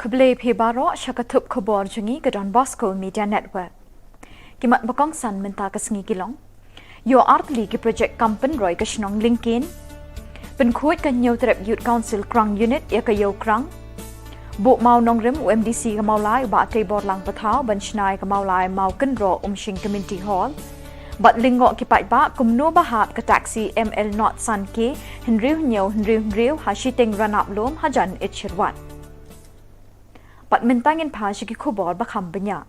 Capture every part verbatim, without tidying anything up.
Khublei phi baroh sha ka thup khubor jong ngi ka Don Bosco Media Network. Ki mat ba kongsan mynta ka sngi ki long: Ïoh artylli ki projek kam pynroi ka shnong Lyngkien. Pynkhuid ka Hynñiewtrep Youth Council Krang Unit ïa ka Ïew Krang. Buh Mawngrim u M D C ka Mawlai u Bah Teiborlang Pathaw ban shna ïa ka Mawlai Mawkynroh Umshing Community Hall. Bad lyngngoh ki paidbah kumno ba hap ka taxi M L not san K hynriew hynñiew hynriew hynriew ha shiteng Ranab Lum hajan Ïeit Shyrwat. Bad mynta ngin phai sha ki khubor ba kham bniah.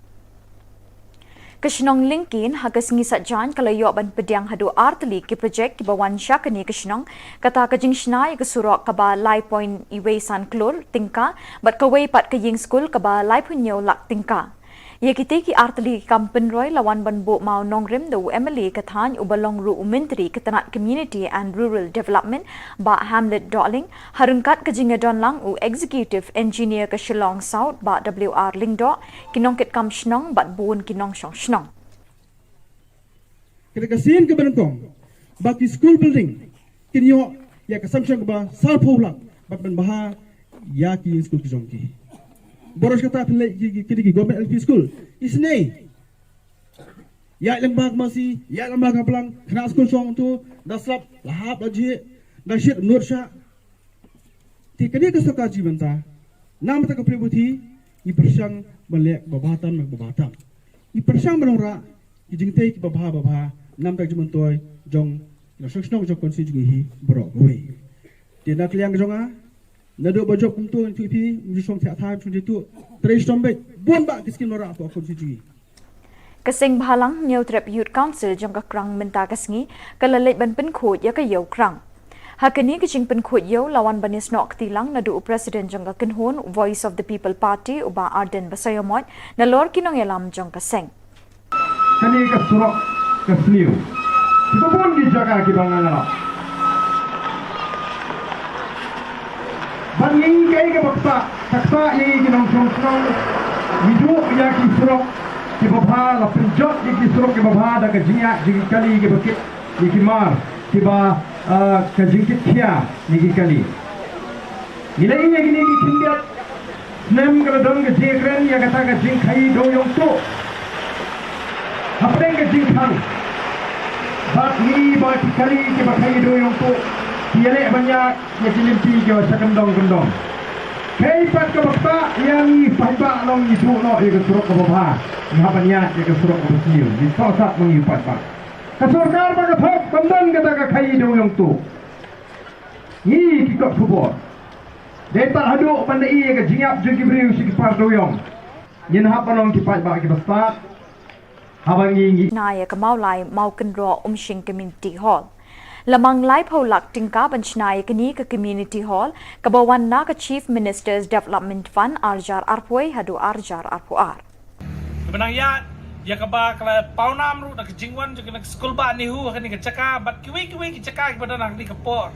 Ka shnong Lyngkien ha ka sngi Saitjaiñ ka la ïoh ban pdiang haduh artylli ki projek kiba wan sha kane ka shnong, kata ka jingshna ïa ka surok kaba lai point wei san klur tyngka bad kawei pat ka ïing skul kaba laiphew hynñiew lak tyngka. Ïa kitei ki artylli ki kam pynroi la wan ban buh mawnongrim da u M L A ka thaiñ uba long ruh u Myntri ka tnat Community and Rural Development, Bah Hamlet Dohling, ha ryngkat ka jingïadon lang u Executive Engineer ka Shillong South, Bah W R Lyngdoh, ki nongkitkam shnong bad bun ki nongshong shnong. Ka dei ka sien kaba nyngkong ba ki school building kin ïoh ïa ka sanction kaba sawphew lak bad ban bha ïa ki school ki jong ki. Baroh kata phi leh ki, ki, ki, ki government L P school. Isynei ïa lem bak masi, ïa lem bak haplang, khynnah skul shong tu, da slap, la hap, la jhieh, da shit, nud sha. Te kane ka sorkar jong ngi mynta, namar ka pyrthei, ngi pyrshang ban leh ba bha tam, ba bha tam. Ngi pyrshang ban wanrah ki jingtei kiba bha, ba bha, namar ka jingmyntoi jong, jong shnong, jong constituency jong ngi hi baroh kawei. Te na ka liang jong nga, naduh ba jop kumto ngan ïathuh ïa phi, ym ju shong thiah thaiñ, ym ju shong jingthoh, trei shitom beit, bun bah ki skim wanrah hapoh constituency jong ngi. Ka seng bhalang Hynñiewtrep Youth Council jong ka Krang mynta ka sngi ka la leit ban pynkhuid ïa ka Ïew Krang. Ha kane ka jingpynkhuid ïew la wan ban ïasnoh kti lang naduh u President jong ka kynhun Voice of the People Party u Bah Ardent Basaiawmoit nalor ki nongïalam jong ka seng. Kane ka surok ka sniew kiba bun ki jaka kiba nga ngalap. Bad ngi kaei kaba ktah, ka ktah ïa ngi ki nongshong shnong, ngi duh ïa ki surok kiba bha, la pynjot ïa ki surok kiba bha da ka jingïaid jong ki kali kiba kit ïa ki mar, kiba, ah, ka jingkit khia ïa ki kali. Ngi la ïoh ïa kine ki khyndiat snem ka la don ka jingkren ïa kata ka jingkhaïi dewïong tuh hapdeng ka jingkhang. Bad ngi ba ki kali kiba khaïi dewïong tuh ki ïaleh ban ïaid ïa ki lynti kiba sha kyndong kyndong. Kaei pat kaba ktah ïa ngi paidbah long ngi duh noh ïa ka surok kaba bha, ngi hap ban ïaid ïa ka surok kaba sniew, ngi thoh sap ma ngi paidbah. Ka sorkar ba ka thok kam don kata ka khaïi dewïong tuh. Ngi ki kot khubor, dei pat haduh ban da ïa ka jingïap jong ki briew sha ki par dewïong, ngin hap ban long ki paidbah kiba stad. Haba ngi, ngi shna ïa ka Mawlai Mawkynroh Umshing Community Hall. La mang laiphew lak tyngka ban shna ïa kane ka Community Hall kaba wan na ka Chief Minister's Development Fund arhajar arphew haduh arhajar arphew ar. Kaba nang ïa, ïa kaba ka la pawnam ruh da ka jingwan jong kane ka skul bah NEHU ha kane ka jaka bad kiwei kiwei ki jaka kiba don ha kane ka por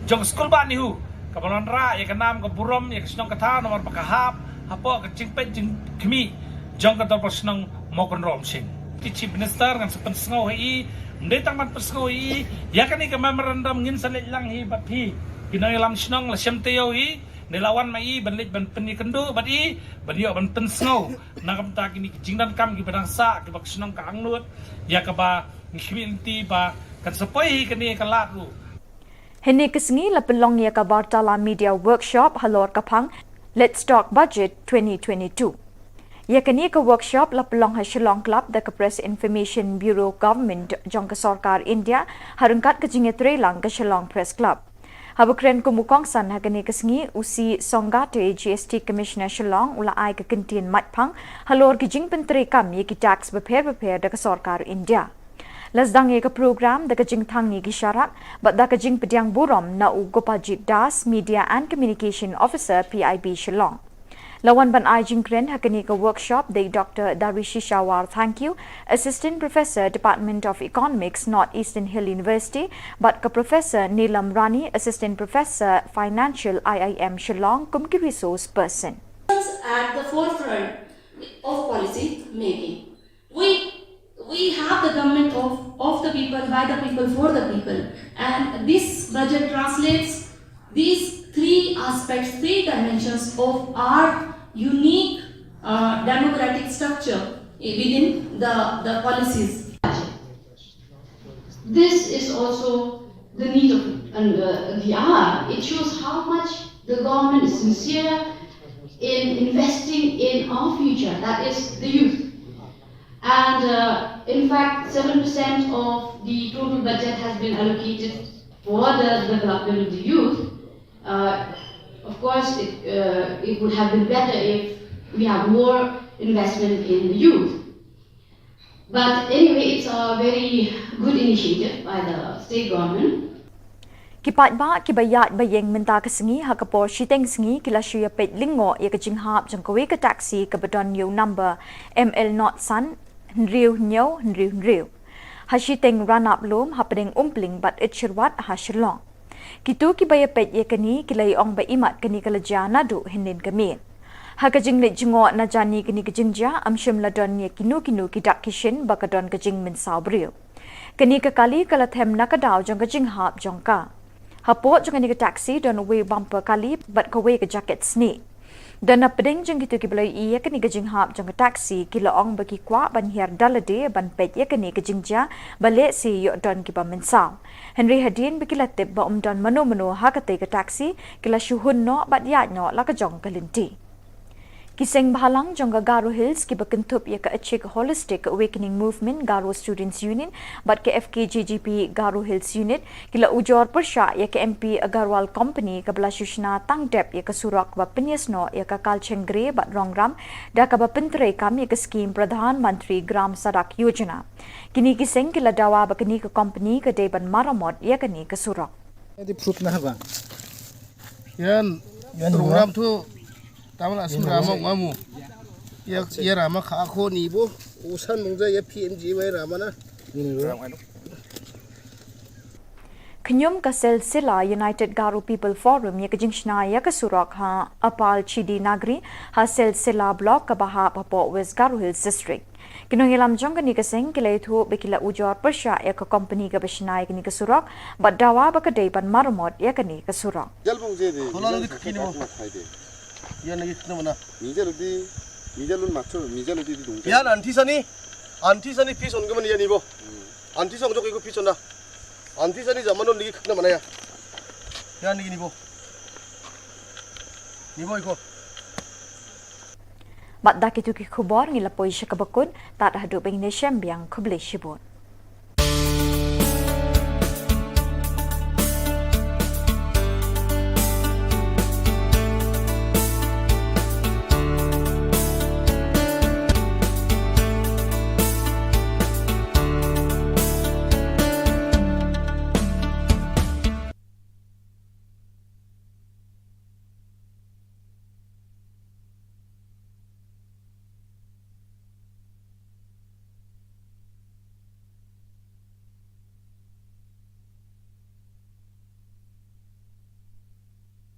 jong ka skul bah NEHU, kaba wanrah ïa ka nam ka burom ïa ka shnong ka thaw namar ba ka hap hapoh ka jingpeit jingkhmih jong ka dorbar shnong Mawkynroh Umshing. Ki Chief Minister ngan sa pynsngew ha i, ym dei tang ban pynsngew ha i, ïa kane ka memorandum ngin sa leit lang hi bad phi ki nongïalam shnong, la shem taïew hi, ne la wan ma i ban leit ban pynïakynduh bad i ban ïoh ban pynsngew na ka bynta kine ki jingdonkam kiba dang sah kiba ka shnong ka angnud, ïa kaba ngi khmih lynti ba kan sa poi hi kane ka lad ruh. Hynne ka sngi la pynlong ïa ka Vartala Media Workshop halor ka phang Let's Talk Budget twenty twenty-two. Ïa kane ka workshop la pynlong ha Shillong Club da ka Press Information Bureau Government jong ka Sorkar India ha ryngkat ka jingïatreilang ka Shillong Press Club. Haba kren kum u kongsan ha kane ka sngi, u C Songate, G S T Commissioner Shillong, u la ai ka kyntien matphang halor ki jingpyntreikam ïa ki tax bapher bapher da ka Sorkar India. La sdang ïa ka program da ka jingthang ïa ki sharak bad da ka jingpdiang burom na u Gopajit Das, Media and Communication Officer, P I B Shillong. La wan ban ai jingkren ha kane ka workshop dei Doctor Darishisha War Thangkhiew, Assistant Professor, Department of Economics, North Eastern Hill University, bad ka Professor Neelam Rani, Assistant Professor, Financial, I I M Shillong, kum ki resource person. At the forefront of policy making. We, we have the government of, of the people, by the people, for the people. And this budget translates these three aspects, three dimensions of our unique uh, democratic structure within the, the policies. This is also the need of uh, the hour. It shows how much the government is sincere in investing in our future, that is the youth. And uh, in fact, seven percent of the total budget has been allocated for the development of the youth. Uh, of course, it, uh, it would have been better if we have more investment in the youth. But anyway, it's a very good initiative by the state government. Ki paidbah kiba ïaid ba ïeng mynta ka sngi ha ka por shiteng sngi ki la shu ïa peit lyngngoh ïa ka jinghap jong kawei ka taxi kaba don ïa u number M L not san hynriew hynñiew hynriew hynriew. Ha shiteng ranap lum hapdeng Umpling bad Itshirwat ha Shillong. Kito kiba ïa peit ïa kane ki la ïa ong ba imat kane ka la jia naduh hynnin ka miet. Ha ka jingleit jngoh na jani kane ka jingjia, ym shym la don ïa kino kino ki dak ki shin ba ka don ka jingmynsaw briew. Kane ka kali ka la them na ka daw jong ka jinghap jong ka. Hapoh jong kane ka taxi don uwei u bumper kali bad kawei ka jaket snieh. Don na pdeng jong kito kiba la ïohi ïa kane ka jinghap jong ka taxi ki la ong ba ki kwah ban hiar da lade ban peit ïa kane ka jingjia ba lehse ïoh don kiba mynsaw. Hynrei hadien ba ki la tip ba ym don mano mano ha katei ka taxi ki la shu hun noh bad ïaid noh la ka jong ka lynti. Ki seng bhalang jong ka Garo Hills kiba kynthup ïa ka Achik Holistic Awakening Movement Garo Students Union bad ka F K J G P Garo Hills Unit ki la ujor pyrshah ïa ka M P Agarwal Company kaba la shu shna tang dep ïa ka surok ba pynïasnoh ïa ka Kalchengre bad Rongram da kaba pyntreikam ïa ka skim Pradhan Mantri Gram Sadak Yojana. Kine ki seng ki la dawa ba kane ka company ka dei ban maramot ïa kane ka surok. Di proof na ba. Yan, Yan program tu, taman asim rama ngamu. Ya, ya rama kha kho ni bo. Usan mungja ya P M G Y rama na. Khñium ka Silsila United Garo People Forum ïa ka jingshna ïa ka surok ha Apal Chidi Nagri ha Silsila Block kaba hap hapoh West Garo Hills District. Ki nongïalam jong kane ka seng ki la ïathuh ba ki la ujor pyrshah ïa ka company kaba shna ïa kane ka surok bad dawa ba ka dei ban maramot ïa kane ka surok. Jal bong je de. Khola lagi khaki ni mo. Yan lagi khaki mana? Mija ludi, mija lun macho, mija ludi di dong. Yan anti sani, anti sani pison ke mana ya ni bo. Anti song jok iku pison da. Anti sani zaman lun lagi khaki mana ya? Yan lagi ni bo. Ni bo iko. Bad da kito ki khubor ngi la poi sha kaba kut, tad haduh ba ngin ïashem biang, khublei shibun.